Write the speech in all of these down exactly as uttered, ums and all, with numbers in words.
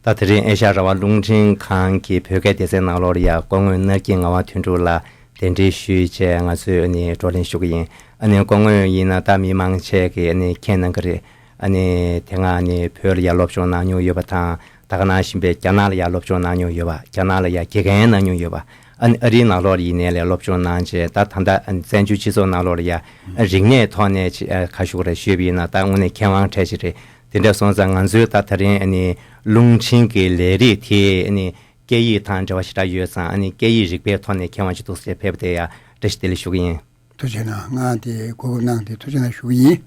ད་དེ་རིང་ཨེ་ཤ་ཡ་རང་དབང་རླུང་འཕྲིན་ཁང་གི་བོད་སྐད་སྡེ་ཚན་ནང་ལོགས་ལ་ཡ་སྐུ་ངོ་ནར་གྱི་ངག་དབང་དོན་གྲུབ་ལགས་གདན་འདྲེན་ཞུས་བྱས་ང་ཚོས་ཨ་ནི་བགྲོ་གླེང་ཞུ་གི་ཡིན། ཨ་ནི་སྐུ་ངོ་ཡིན་ན་ད་མི་མང་ཆེ་གིས་ཨ་ནི་མཁྱེན་གནང་གི་རེད། ཨ་ནི་དེ་སྔ་ཨ་ནི་བོད་ལ་ཡ་སློབ་སྦྱོང་གནང་མྱོང་ཡོད་པ་དང་ད་ག་ནང་བཞིན་པའི་རྒྱ་ནག་ལ་ཡ་སློབ་སྦྱོང་གནང་མྱོང་ཡོད་པ། རྒྱ་ནག་ལ་ཡ་དགེ་རྒན་གནང་མྱོང་ཡོད་པ། ཨ་ནི་ཨ་རིའི་ནང་ལོགས་ལ་ཡིན་ནའི་ལ་སློབ་སྦྱོང་གནང་བྱས་ད་ད་ལྟ་ཨ་ནི་བཙན་བྱོལ་སྤྱི་ཚོགས་ནང་ལོགས་ལ་ཡ་རིག་གནས་ཐོག་ནས་ཅི་ཨ་ཁ་ཤུགས་རེ་ཞུས་པ་ཡིན་ན་ད་དངོས་གནས་མཁས་དབང་གྲས་ཅིག་རེད། དེ་འདྲ་སོང་ཙང་ང་ཚོའི་ད་ད་རིང་ཨ་ནི་རླུང་འཕྲིན་གྱི་ལས་རིགས་དེ་ཨ་ནི་སྐད་ཡིག་དང་འབྲེལ་བ་ཞེ་དྲག་ཡོད་ཙང་ཨ་ནི་སྐད་ཡིག་རིག་པའི་ཐོག་ནས་མཁས་དབང་ཅིག་འདུག་ཟེར་ཕེབས་པ་དེ་ཡ་བཀྲ་ཤིས་བདེ་ལེགས་ཞུ་གི་ཡིན། ཐུགས་རྗེ་གནང་། ང་དེ་གོ་སྐབས་གནང་སྟེ་ཐུགས་རྗེ་གནང་ཞུ་གི་ཡིན།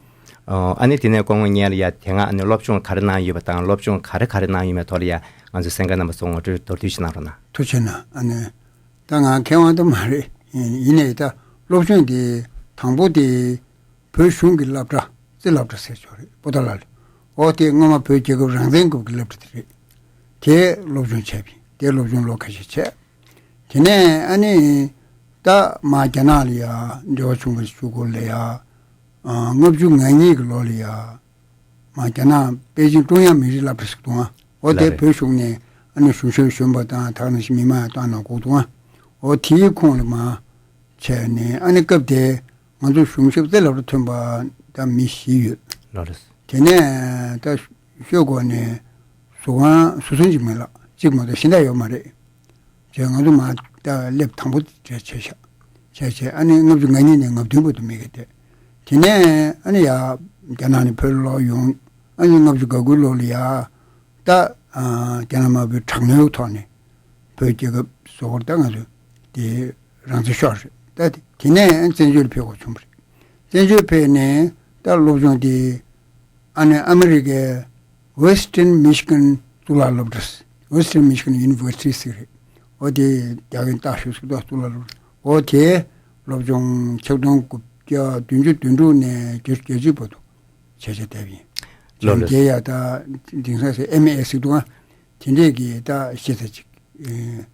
ཨོ། ཨ་ནི་དེ་ནས་སྐུ་ངོ་ངས་ལ་ཡ་དེ་སྔ་ཨ་ནི་སློབ་སྦྱོང་ག་རེ་གནང་ཡོད་པ་དང་སློབ་སྦྱོང་ག་རེ་ག་རེ་གནང་ཡོད་མེད་ཐོག་ལ་ཡ་ང་ཚོའི་གསན་མཁན་རྣམ་པ་ཚོ་ངོ་སྤྲོད་མདོར་བསྡུས་ཤིག་གནང་རོགས་གནང་། ཐུགས་རྗེ་གནང་། ཨ་ནི་ད་ང་མཁས་དབང་དུ་མ་རེད། ཡིན་ནའི་ད་སློབ་སྦྱོང་དེ་དང་པོ་དེ་བོད་གཞུང་གི་སློབ་གྲྭ་རྩིས་སློབ་གྲྭ་ཟེར་ཆོག་རེད། པོ་ཏཱ་ལ་ལ། འོ་དེ་སྔོན་མ་བོད་རྒྱལ་ཁབ་རང་བཙན་སྐབས་ཀྱི་སློབ་གྲྭ་དེ་རེད། དེ་སློབ་སྦྱོང་བྱས་པ་ཡིན། དེ་སློབ་སྦྱོང་ལོ་ཁ་ཤས་བྱས། དེ་ནས་ཨ་ནི་ད་མ་རྒྱ་ནག་ལ་ཡ་འབྲེལ་བ་བྱུང་བའི་གཞུག་གུ་ལ་ཡ་ཨ་ལྔ་བཅུ་ང་གཉིས་ཀྱི་ལོ་ལ་ཡ་མ་རྒྱ་ནག་པེ་ཅིང་ཀྲུང་དབྱང་མི་རིགས་སློབ་གྲྭ་ཟེར་འདུག་ཨ། འོ་དེ་ལགས་རེད། བོད་གཞུང་ནས་ཨ་ནི་གཞུང་ཞབས་གཞོན་པ་དང་ད་ག་ནང་བཞིན་མི་མང་ཡང་བཏང་གནང་དགོས་འདུག་ཨ། འོ་དེའི་ཁོངས་ལ་མ་བྱས་ནས་ཨ་ནི་སྐབས་དེ་ང་ཚོ་གཞུང་ཞབས་རྩིས་སློབ་གྲྭ་ཐོན་པ་ད་མི་བཞི་ཡོད། ལགས་རེད། དེ་ནས་ད་ཤོད་སྒོ་ནས་ཟུར་ཁང་ཟུར་ཚོན་གཅིག་མིན་ལ་གཅིག་མ་གཏོགས་གཞན་དག་ཡོད་མ་རེད། བྱས་ང་ཚོ་མ་ད་སླེབས་དང་པོ་དེ་བྱས་བྱས་ཤག་བྱས་བྱས་ཨ་ནི་ལྔ་བཅུ་ང་གཉིས་ནས་ང་བདུན་བར་དུ་མི་གི་དེ། དེ་ནས་ཨ་ནི་ཡ་རྒྱ་ནག་ནས་བོད་ལ་ལོག་ཡོང་། ཨ་ནི་ལྔ་བཅུ་ག་དགུའི་ལོ་ལ་ཡ་ད་ཨ་རྒྱ་ནག་དམར་པོའི་དྲག་གནོན་ཐོག་ནས་བོད་རྒྱལ་ཁབ་བཟོ་བར་ད་ང་ཚོ་དེ་རང་བཙན་ཤོར་རེད། ད་དེ་ནས་བཙན་བྱོལ་ཕེབས་དགོས་བྱུང་བ་རེད། བཙན་བྱོལ་ཕེབས་ནས་ད་སློབ་སྦྱོང་དེ་ཨ་ནི་ཨ་མི་རི་ཀའི་Western Michigan གཙུག་ལག་སློབ་གྲྭ། Western Michigan University ཟེར་རེད། འོ་དེ་རྒྱ་གིན་ཏག་ཤོས་ཟེར་ཏོག་གཙུག་ལག་སློབ་གྲྭ། འོ་དེ་སློབ་སྦྱོང་ཆིག་སྟོང་དགུ་བརྒྱ་བདུན་ཅུ་དོན་དྲུག་ནས་བརྒྱད་ཅུ་གྱ་གཅིག་བར་དུ་བྱས་བྱས་བསྡད་པ་ཡིན། ལོ་ལོ། དེ་ཡ་ད་དེང་སང་ཟེར་ཨེམ་ཨེ་ཟེར་འདུག་ཨ། དེ་འདྲས་ཀྱི་ད་ཤེས་ཚད་ཅིག་ཨེ་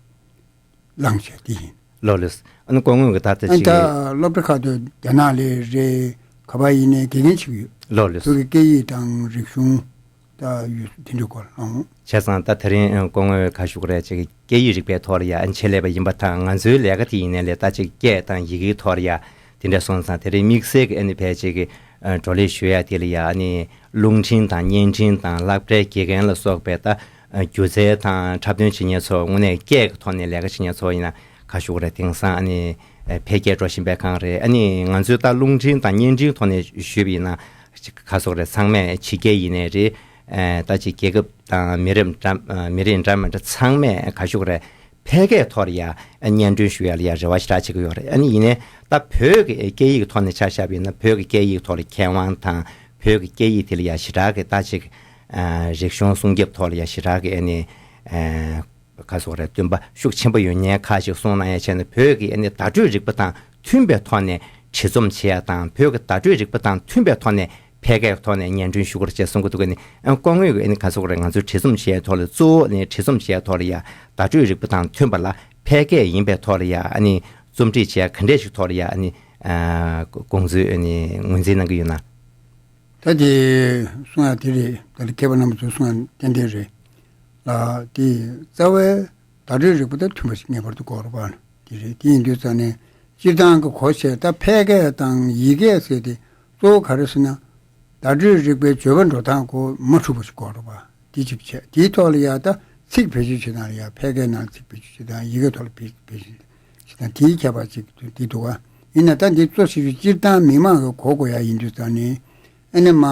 བླངས་བྱས་དེ་ཡིན། ལོ་ལོ། ཨ་ནི་སྐུ་ངོ་གི་ད་ལྟ་ཨ་ཅིག་ད་སློབ་གྲྭ་ཁག་ཏུ་རྒྱ་ནག་ལས་རེད། ག་པར་ཡིན་ནའི་དགེ་རྒན་བྱེད་ཀྱི་ཡོད། ལོ་ལོ། བོད་ཀྱི་སྐད་ཡིག་དང་རིག་གཞུང་ད་ཡོད་དེ་འདྲའི་སྐོར་ལ་ཨང་། བྱས་ཙང་ད་དེ་རིང་སྐུ་ངོ་ཁ་ཤུགས་རེད་ཅིག་སྐད་ཡིག་རིག་པའི་ཐོག་ལ་ཡ་ཨ་ནི་ཆེད་ལས་པ་ཡིན་པ་དང་ང་ཚོའི་ལས་ཀ་དེ་ཡིན་ནའི་ལས་ད་ཅིག་སྐད་དང་ཡི་གེའི་ཐོག་ལ་ཡ་དེ་འདྲ་སོང་ཙང་དེ་རིང་དམིགས་བསལ་གྱི་ཨ་ནི་ཕལ་ཆེར་གྱི་བགྲོ་གླེང་ཞུ་ཡ་དེ་ལ་ཡ་ཨ་ནི་རླུང་འཕྲིན་དང་བརྙན་འཕྲིན་དང་སློབ་གྲྭའི་དགེ་རྒན་ལ་སོགས་པའི་ད་སྒྱུ་རྩལ་དང་འཁྲབ་སྟོན་བྱེད་མཁན་ཚོ་དངོས་གནས་སྐད་ཀྱི་ཐོག་ནས་ལས་ཀ་བྱེད་མཁན་ཚོ་ཡིན་ན་ཁ་ཤུགས་རེ་དེང་སང་ཨ་ནི་འཕེལ་རྒྱས་འགྲོ་བཞིན་པའི་སྒང་རེད། ཨ་ནི་ང་ཚོའི་ད་རླུང་འཕྲིན་དང་བརྙན་འཕྲིན་ཐོག་ནས་ཞུས་པ་ཡིན་ན་ཁ་ཤུགས་རེ་ཚང་མས་ཕྱི་རྒྱལ་ཡིན་ནའི་རེད། ད་ཅིག་རྒྱལ་ཁབ་དང་མི་རིགས་འདྲ་མི་རིགས་འདྲ་མི་འདྲ་ཚང་མས་ཁ་ཤུགས་རེ་ཕལ་སྐད་ཐོག་ལ་ཡ་སྙན་སྒྲོན་ཞུ་ཡ་ལ་ཡ་རེ་བ་ཞེ་དྲག་བྱེད་ཀྱི་ཡོད་རེད། ཨ་ནི་ཡིན་ནའི་ད་བོད་ཀྱི་སྐད་ཡིག་ཐོག་ནས་ཆ་བཞག་པ་ཡིན་ན་བོད་ཀྱི་སྐད་ཡིག་ཐོག་ལ་མཁས་དབང་དང་བོད་ཀྱི་སྐད་ཡིག་དེ་ལ་ཡ་ཞེ་དྲག་གི་ད་ཅིག་རིག་གཞུང་སྲུང་སྐྱོབ་ཐོག་ལ་ཡ་ཞེ་དྲག་གི་ཨ་ནི་ག་སོགས་རེད་འདུན་པ་ཤུགས་ཆེན་པོ་ཡོད་མཁན་ཁག་ཅིག་གསུངས་གནང་ཡ་བྱས་ནས་བོད་ཀྱི་ཨ་ནི་བརྡ་སྤྲོད་རིག་པ་དང་མཐུན་པའི་ཐོག་ནས་བྲིས་རྩོམ་བྱེད་ཡ་དང་བོད་ཀྱི་བརྡ་སྤྲོད་རིག་པ་དང་མཐུན་པའི་ཐོག་ནས་ཕལ་སྐད་ཐོག་ནས་སྙན་སྒྲོན་ཞུ་དགོས་རེད་ཅེས་གསུང་གི་འདུག་ག་ནི་ཨ་སྐུ་ངོས་ཀྱི་ཨ་ནི་ག་སོགས་རེད་ང་ཚོའི་བྲིས་རྩོམ་བྱེད་ཡ་ཐོག་ལ་གཙོ་བོ་ནི་བྲིས་རྩོམ་བྱེད་ཡ་ཐོག་ལ་ཡ་བརྡ་སྤྲོད་རིག་པ་དང་མཐུན་པ་ལ་ཕལ་སྐད་ཡིན་པའི་ཐོག་ལ་ཡ་ཨ་ནི་རྩོམ་སྒྲིག་བྱེད་ཡ་ག་འདྲས་ཞིག་ཐོག་ལ་ཡ་ཨ་ནི་དགོངས་ཚུལ་ཨ་ནི་ངོས་འཛིན་གནང་གི་ཡོད་ན། ད་དེ་གསུང་ཡ་དེ་རེད། ད་ལྟ་མཁས་པ་རྣམ་པ་ཚོས་གསུང་ཡ་ཏན་ཏན་རེད་ལ། དེ་རྩ་བའི་བརྡ་སྤྲོད་རིག་པ་དང་མཐུན་པ་ཞིག་ངེས་པར་དུ་དགོས་རེད་པ། དེ་རེད། དེ་ཡིན་དུས་ཙང་ནས་སྤྱིར་བཏང་གི་གོ་ཆེ་ད་ཕལ་སྐད་དང་ཡིག་སྐད་ཟེར་དེ་གཙོ་བོ་ག་རེ་ཟེར་ན་བརྡ་སྤྲོད་རིག་པའི་བརྗོད་པ་འགྲོ་སྟངས་གོ་མ་འཁྲུག་པ་ཞིག་དགོས་རེད་པ། དེ་གཅིག་བྱས། དེའི་ཐོག་ལ་ཡ་ད་ཚིག་བེད་སྤྱོད་བྱེད་སྟངས་ལ་ཡ་ཕལ་སྐད་ནང་ཚིག་བེད་སྤྱོད་བྱེད་སྟངས་ཡིག་སྐད་ཐོག་ལ་བེད་བེད་སྤྱོད་བྱེད་སྟངས་དེའི་ཁྱད་པར་ཅིག་འདི་འདུག་ག་ཡིན་ན་ད་འདི་གཙོ་ཆེ་ཤོས་སྤྱིར་བཏང་མི་མང་གི་གོ་དགོས་ཡ་ཡིན་དུས་ཙང་ནས་ཨ་ནི་མ་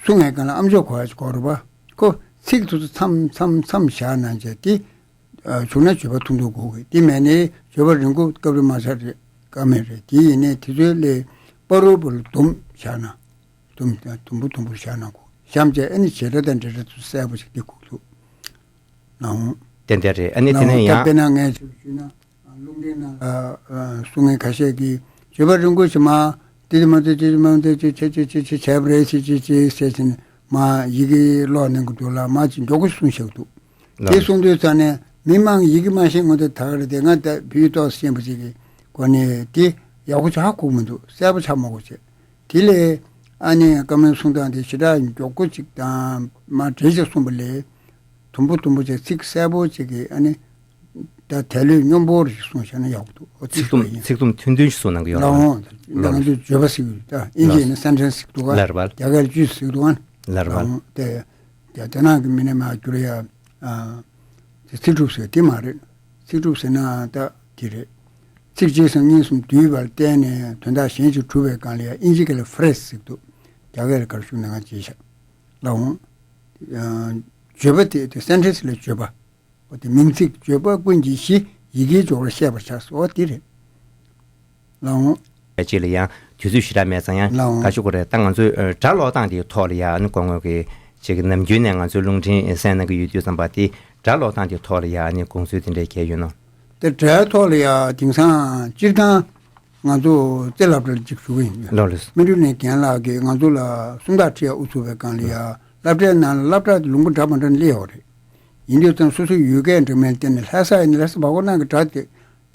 གསུང་ངའི་སྒང་ལ་ཨ་མཆོག་གོ་ཡ་ཅིག་དགོས་རེད་པ། ཁོ་ཚིག་དེ་ཚོ་མཚམས་མཚམས་མཚམས་བཞག་གནང་བྱས་དེ་བྱུང་ན་བརྗོད་པ་ཐུང་ཐུང་དགོས་གི། དེ་མེད་ནའི་བརྗོད་པ་རིང་པོ་སྐབས་རེ་མ་ཆགས་རེད། ཀ་མེད་རེད། དེ་ཡིན་ནའི་དེ་ཚོའི་སླད་པ་རོལ་པོ་ལ་དུམ་བཞག་ན་དུམ་དུམ་བུ་དུམ་བུ་བཞག་ན་གོ་གཤམ་བྱས་ཨ་ནི་བྱེད་སྒྲ་དང་འབྲེལ་སྒྲ་ཚོ་གསལ་པོ་ཞིག་འདི་གོ་ཐུབ་ན་འོང་། ཏན་ཏན་རེད། ཨ་ནི་དེ་ནས་ཡང་། དཔེར་ན་ངས་ཞུས་ན། རླུང་འཕྲིན་ནང་ལ་གསུང་མཁན་ཁ་ཤས་ཀྱིས་བརྗོད་པ་རིང་པོ་ཞིག་མ། དེ་དེ་མ་དེ་དེ་དེ་མ་དེ་ཅི་ཅི་ཅི་ཅི་བྱས་པ་རེད་ཅི་ཅི་ཅི་ཟེར་ཕྱིན་མ་ཡི་གེ་ཀློག་གནང་གི་འདུག་ལ་མ་ཅི་མགྱོགས་པོ་གསུང་ཤག་འདུག་དེ་གསུང་དུས་ཙང་ནས་མི་མང་ཡི་གེ་མ་ཤེས་སྔོན་དེ་ད་ག་རེ་དེ་ང་ད་བོད་ཡིག་ཏོག་ཙམ་ཤེས་པ་ཅིག་གི་སྒོ་ནས་དེ་ཡག་པོ་ཆགས་ཁུག་མི་འདུག་གསལ་པོ་ཆགས་མ་གོ་བྱས། དེ་ལས་ཨ་ནི་བཀའ་མོལ་གསུང་སྟངས་དེ་ཞེ་དྲག་མགྱོགས་པོ་ཅིག་དང་མ་གྲོས་ཅིག་གསུངས་པ་ལས། དུམ་བུ་དུམ་བུ་བྱས་ཚིག་གསལ་པོ་ཅིག་གིས་ཨ་ནི་ད་དལ་ལྷོད་སྙོམས་པོ་རེ་གསུངས་བཞག་ན་ཡག་པོ་འདུག། ཨོ་ཚིག་ཚིག་དུམ་ཡིན། ཚིག་དུམ་ཐུང་ཐུང་ཞིག་གསུངས་གནང་གི་ཡོད་རེད། ལའོ། ད་ང་ཚོས་བརྗོད་པ་ཟེར་གི་ཡོད། ད་ཨིན་ཇི་ཡིན་ན་སེན་ཊེན་སི་ཟེར་གི་འདུག་ག། ལར་བལ། རྒྱ་སྐད་ལ་ཅུས་ཟེར་གི་འདུག་ག། ལར་བལ། ལའོ། དེ་ཡ་དེ་ནང་གི་མི་ནས་མ་བསྒྱུར་ཡ། ཨ། དེ་ཚིག་གྲུབ་ཟེར་དེ་མ་རེད། ཚིག་གྲུབ་ཟེར་ན་ད་དེ་རེད། ཚིག་གཅིག་གསུམ་གཉིས་གསུམ་བསྡུས་པར་བརྟེན་ནས་དོན་དག་གཞན་ཞིག་གྲུབ་པའི་སྒང་ལ་ཡ་ཨིན་ཇི་སྐད་ལ་ཕ་རེ་སི་ཟེར་གི་འདུག། རྒྱ་སྐད་ལ་ག་རེ་ཞུ་ན་ང་བརྗེད་ཤག། ལའོ། ཨ། བརྗོད་པ་དེ་དེ་སེན་ཊེན་སི་ལ་བརྗོད་པ། འོ་དེ་མིང་ཚིག་བརྗོད་པ་ཀུན་གྱི་གཞི་ཡི་གེའི་སྦྱོར་བ་བཤད་པར་བྱ་སོ། འོ་དེ་རེད། ལའོ། ཅིག་ལ་ཡང་དུས་ཚོད་ཞེ་དྲག་མེད་ཙང་ཡང་ལའོ། ག་ཞུ་དགོས་རེད། ད་ང་ཚོས་ཨ་སྒྲ་ཀློག་སྟངས་དེའི་ཐོག་ལ་ཡང་ཨ་ནི་སྐུ་ངོ་གིས་ཅིག་ནམ་རྒྱུན་ནས་ང་ཚོའི་རླུང་འཕྲིན་གསན་གནང་གི་ཡོད་དུས་ཙམ་པ་དེ་སྒྲ་ཀློག་སྟངས་དེའི་ཐོག་ལ་ཡང་ཨ་ནི་དགོངས་ཚུལ་དེ་འདྲ་གང་ཡོད་ན། དེ་སྒྲའི་ཐོག་ལ་ཡང་དེང་སང་སྤྱིར་བཏང་ང་ཚོ་རྩེ་སློབ་གྲྭ་ལ་ཅིག་ཞུ་གི་ཡིན། ལགས་ལགས། སྨིན་གྲོལ་ནས་རྒན་ལགས་ཀྱིས་ང་ཚོ་ལ་སུམ་རྟགས་ཁྲིད་ཡ་དབུ་ཚུགས་པའི་སྒང་ལ་ཡ་སློབ་གྲྭའི་ནང་ལ་སློབ་གྲྭ་དེ་ལུང་པ་འདྲ་མི་འདྲ་སླེབས་ཡོད་རེད། ཡིན་དུས་ཙང་སོ་སོའི་ཡུལ་སྐད་འདྲ་མིན་བརྟེན་ནས་ལྷ་ས་ཡིན་ན་ལྷ་ས་བར་སྐོར་ནང་གི་སྒྲ་དེ་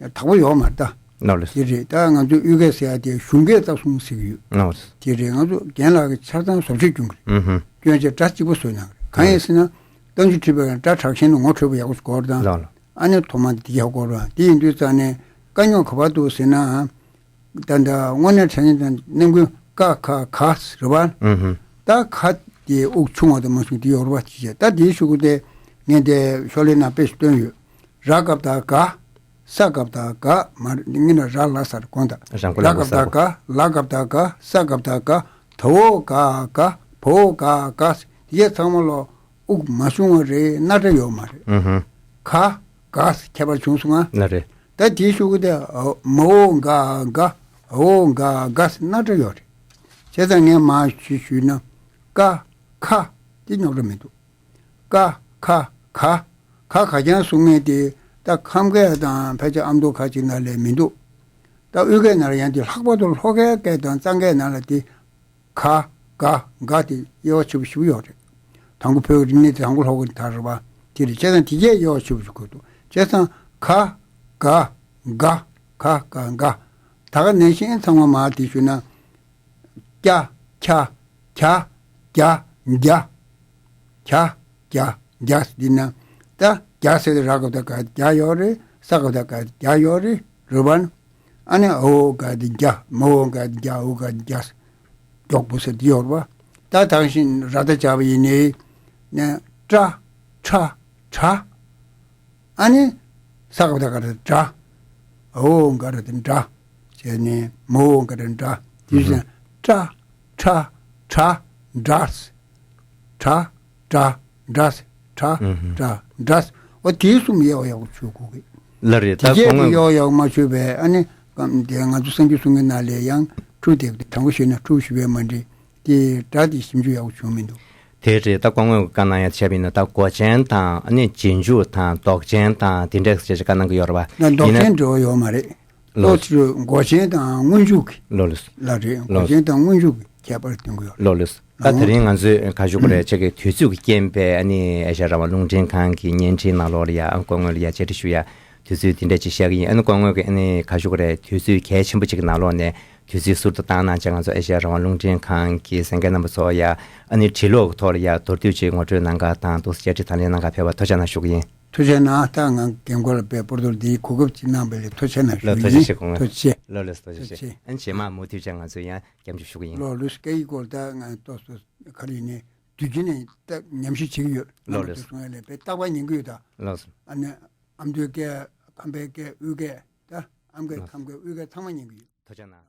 དག་པོ་ཡོད་མ་རེད་ད། ལགས་ལགས། དེ་རེད། ད་ང་ཚོ་དབུས་སྐད་ཟེར་ཡ་དེ་གཞུང་སྐད་རྩ་གསུམ་ཟེར་གི་ཡོད། ལགས་ལགས། དེ་རེད། ང་ཚོ་རྒན་ལགས་ཀྱིས་ཆ་ཚང་བཟོ་བཅོས་སྐྱོན་གི་རེད། ཨུ་ཧུ། སྐྱོན་བྱས་སྒྲ་གཅིག་པོ་བཟོས་གནང་གི་རེད། གང་ཡིན་ཟེར་ན་གཏམ་རྒྱུད་ཁྲིད་པའི་སྒང་སྒྲ་དྲག་ཞན་དུ་ངོ་འཕྲོད་པ་ཡག་པོ་ཞིག་དགོས་རེད་ད། ལགས་ལགས། ཨ་ནི་ཐོག་མ་དེ་ཡག་དགོས་རེད། དེ་ཡིན་དུས་ཙང་ནས་དཀའ་རྙོག་ག་པར་འདུག་ཟེར་ན། ད་ལྟ་དངོས་གནས་དྲང་གནས་དང་གནས་ཀུན་ཀ་ཁ་ག་ཟེར་བ། ཨུ་ཧུ། ད་ག་དེ་དབུགས་ཆུང་བ་དང་མ་ཆུང་དེ་ཡོད་རེད་པ། ཅི་བྱས་ད་དེའི་གཞུག་གུ་དེ་ངས་དེ་ཤོག་ལྷེ་ནང་དཔེ་ཞིག་བཏོན་ཡོད། ར་སྐབས་དང་ག། ས་སྐབས་དང་ག་མ་རེད། ངས་ན་ར་ལ་ས་རེད་དགོངས་དག། རང་གོ་ར་ལ་གོ་སྐབས་ས་དང་གོ། ག། ལ་སྐབས་དང་ག། ས་སྐབས་དང་ག། ད་འོ་ག་ག། བ་འོ་ག་ག། དེ་ཚང་མ་ལོ་དབུགས་མ་ཆུང་བ་རེད། སྣ་སྒྲ་ཡོད་མ་རེད། ཨུ་ཧུ། ག་ག་ཁྱད་པར་བྱུང་སོང་ང་། ལགས་རེད། ད་དེའི་གཞུག་གུ་དེ་ཨ་མ་འོ་ག་ག། འ་འོ་ག་ག་སྣ་སྒྲ་ཡོད་རེད། བྱས་ཙང་ངས་མ་ཞུས་ཞུས་ན་ཀ་ཁ་དེ་རྙོག་དྲ་མི་འདུག། ཀ་ཁ་ག། ག་ག་རྐྱང་གསུང་མཁན་དེ་ད་ཁམས་སྐད་དང་ཕལ་ཆེར་ཨ་མདོ་ཁ་ཅིག་ནང་ལས་མི་འདུག། ད་དབུས་སྐད་ནང་ལ་ཡང་དེ་ལྷག་པར་དུ་ལྷོ་ཁའི་སྐད་དང་གཙང་སྐད་ནང་ལ་དེ་ག་ག་ག་དེ་དབྱེ་བ་ཕྱེ་བ་ཞིག་ཡོད་རེད། དང་པོ་བོད་ཀྱི་རིག་གནས་དེ་དང་པོ་ལྷོ་ཁ་དེ་དར་བ་དེ་རེད། བྱས་ཙང་དེ་གས་དབྱེ་བ་ཕྱེ་བ་ཞིག་དགོས་འདུག། བྱས་ཙང་ག་ག་ག་ག་ག་ག། ད་ག་ནང་བཞིན་ཚང་མ་མར་དེ་ཞུས་ན། ཀྱ་ཁྱ་གྱ་གྱ་གྱ། ཁྱ་གྱ་གྱ་འདི་ན། ད་གྱ་ཟེར་དེ་ར་སྐབས་དང་ག་གྱ་ཡོད་རེད། ས་སྐབས་དང་ག་གྱ་ཡོད་རེད། རེད་པ། ཨ་ནི་འ་འོ་ག་དེ་གྱ། མ་འོ་ག་དེ་གྱ། འ་འོ་ག་དེ་གྱ། མགྱོགས་པོ་ཟེར་དེ་ཡོད་རེད་པ། ད་དེ་བཞིན་ར་ད་སྦྱར་བ་ཡིན་ནའི་ནས་ཏྲ་ཁྲ་ཁྲ། ཨ་ནི་ས་སྐབས་དང་ག་རེ་དྲ། འ་འོ་ག་རེ་དེ་འདྲ། བྱས་ནས་མ་འོ་ག་རེ་འདྲ། དེ་བཞིན་ཏྲ་ཁྲ་ཁྲ་འདྲ། ཁྲ་ཁྲ་འདྲ། ཁྲ་ཁྲ་འདྲ། འོ་དེ་གསུམ་དབྱེ་བ་ཡག་པོ་ཕྱེ་དགོས་གི། ལགས་རེད། ད་དེ་གས་དེ་དབྱེ་བ་ཡག་པོ་མ་ཕྱེ་བས་ཨ་ནི་གམ་དེ་ང་ཚོ་གསར་འགྱུར་གསུང་མཁན་ནང་ལ་ཡང་ཕྲུ་དེ་དྲང་པོ་བཤད་ན་ཕྲུ་ཞུ་བས་མ་འགྲིག། དེ་སྒྲ་དེ་ཞིབ་འཇུག་ཡག་པོ་བྱུང་མི་འདུག། དེ་རེད། ད་སྐུ་ངོས་ཀྱིས་བཀའ་གནང་ཡ་བྱས་པ་ཡིན་ན་ད་མགོ་ཅན་དང་ཨ་ནི་རྗེས་འཇུག་དང་ལྡོག་ཅན་དང་དེ་འདྲས་ཞེས་བཀའ་གནང་གི་ཡོད་རེད་པ། ད་ལྡོག་ཡིན་ན་ཅན་འབྲེལ་བ་ཡོད་མ་རེད། ལོ་ལོ་ཕྱིར་མགོ་ཅན་དང་སྔོན་འཇུག་གི། ལོ་ལོ། ལགས་རེད། མགོ་ལོ་ཅན་དང་སྔོན་འཇུག་གི་ཁྱད་པར་སྟོན་གི་ཡོད་རེད། ལོ་ལོ། ད་དེ་རིང་ང་ཚོས་ག་ཞུ་དགོས་རེད། ཁྱེད་ཀྱི་དུས་ཚོད་ཀྱི་རྐྱེན་པས་ཨ་ནི་ཨེ་ཤ་ཡ་རང་དབང་རླུང་འཕྲིན་ཁང་གི་བརྙན་འཕྲིན་ནང་ལོགས་ལ་ཡ་ཨ་སྐུ་ངོ་ལ་ཡ་བཅར་འདྲི་ཞུ་ཡ། དུས་ཚོད་དེ་འདྲ་ཅིག་བཞག་གི་ཡིན། ཨ་ནི་སྐུ་ངོ་གིས་ཨ་ནི་ག་ཞུ་དགོས་རེད། དུས་ཚོད་གལ་ཆེན་པོ་ཅིག་གི་ནང་ལོགས་ནས་དུས་ཚོད་ཟུར་དུ་བཏང་གནང་བྱས་ང་ཚོ་ཨེ་ཤ་ཡ་རང་དབང་རླུང་འཕྲིན་ཁང་གི་གསན་མཁན་རྣམ་པ་ཚོ་ཡ་ཨ་ནི་བྲིས་ལོག་གི་ཐོག་ལ་ཡ་མདོར་བསྡུས་ཅིག་ངོ་སྤྲོད་གནང་ག་དང་འདུག་སེ་བཅར་འདྲི་དང་ལེན་གནང་ག་ཕེབས་པར་ཐུགས་རྗེ་གནང་ཞུ་གི་ཡིན། ཐུགས་རྗེ་གནང་། ད་ང་རྒན་རྒོན་ལ་དཔེ་པོ་ཏོ་འདིའི་གོ་སྐབས་ཅིག་གནང་བ་ལ་ཐུགས་རྗེ་གནང་ཞུ་ལགས་ཐུགས་རྗེ་ཡིན། ཆེ་སྐུ་ངོ་། ཐུགས་རྗེ་ཆེ། ལགས་ལགས་ཐུགས་རྗེ་ཆེ། ཐུགས་རྗེ་ཆེ། ཨ་ནི་རྗེས་མ་མུ་མཐུད་བྱས་ང་ཚོ་ཡང་སྐྱབས་འཇུག་ཞུ་གི་ཡིན། ལགས་ལགས་སྐད་ཡིག་སྐོར་ད་ང་ཏོག་ཙམ་ག་རེ་ཡིན་ནའི་དུས་རྒྱུན་ནས་ད་ཉམས་ཞིབ་བྱེད་ཀྱི་ཡོད། ལགས་ལགས། སོང་ཡ་ལས་དཔེ་རྟག་པར་ཉན་གྱི་ཡོད་ད། ལགས་སོ། ཨ་ནི་ཨ་མདོའི་སྐད། ཁམས་པའི་སྐད། དབུས་སྐད། ད་ཨ་མདོའི་སྐད། ལགས། ཁམས་སྐད། དབུས་སྐད་ཚང་མ་ཉན་གྱི་ཡོད། ཐུགས་རྗེ་གནང་།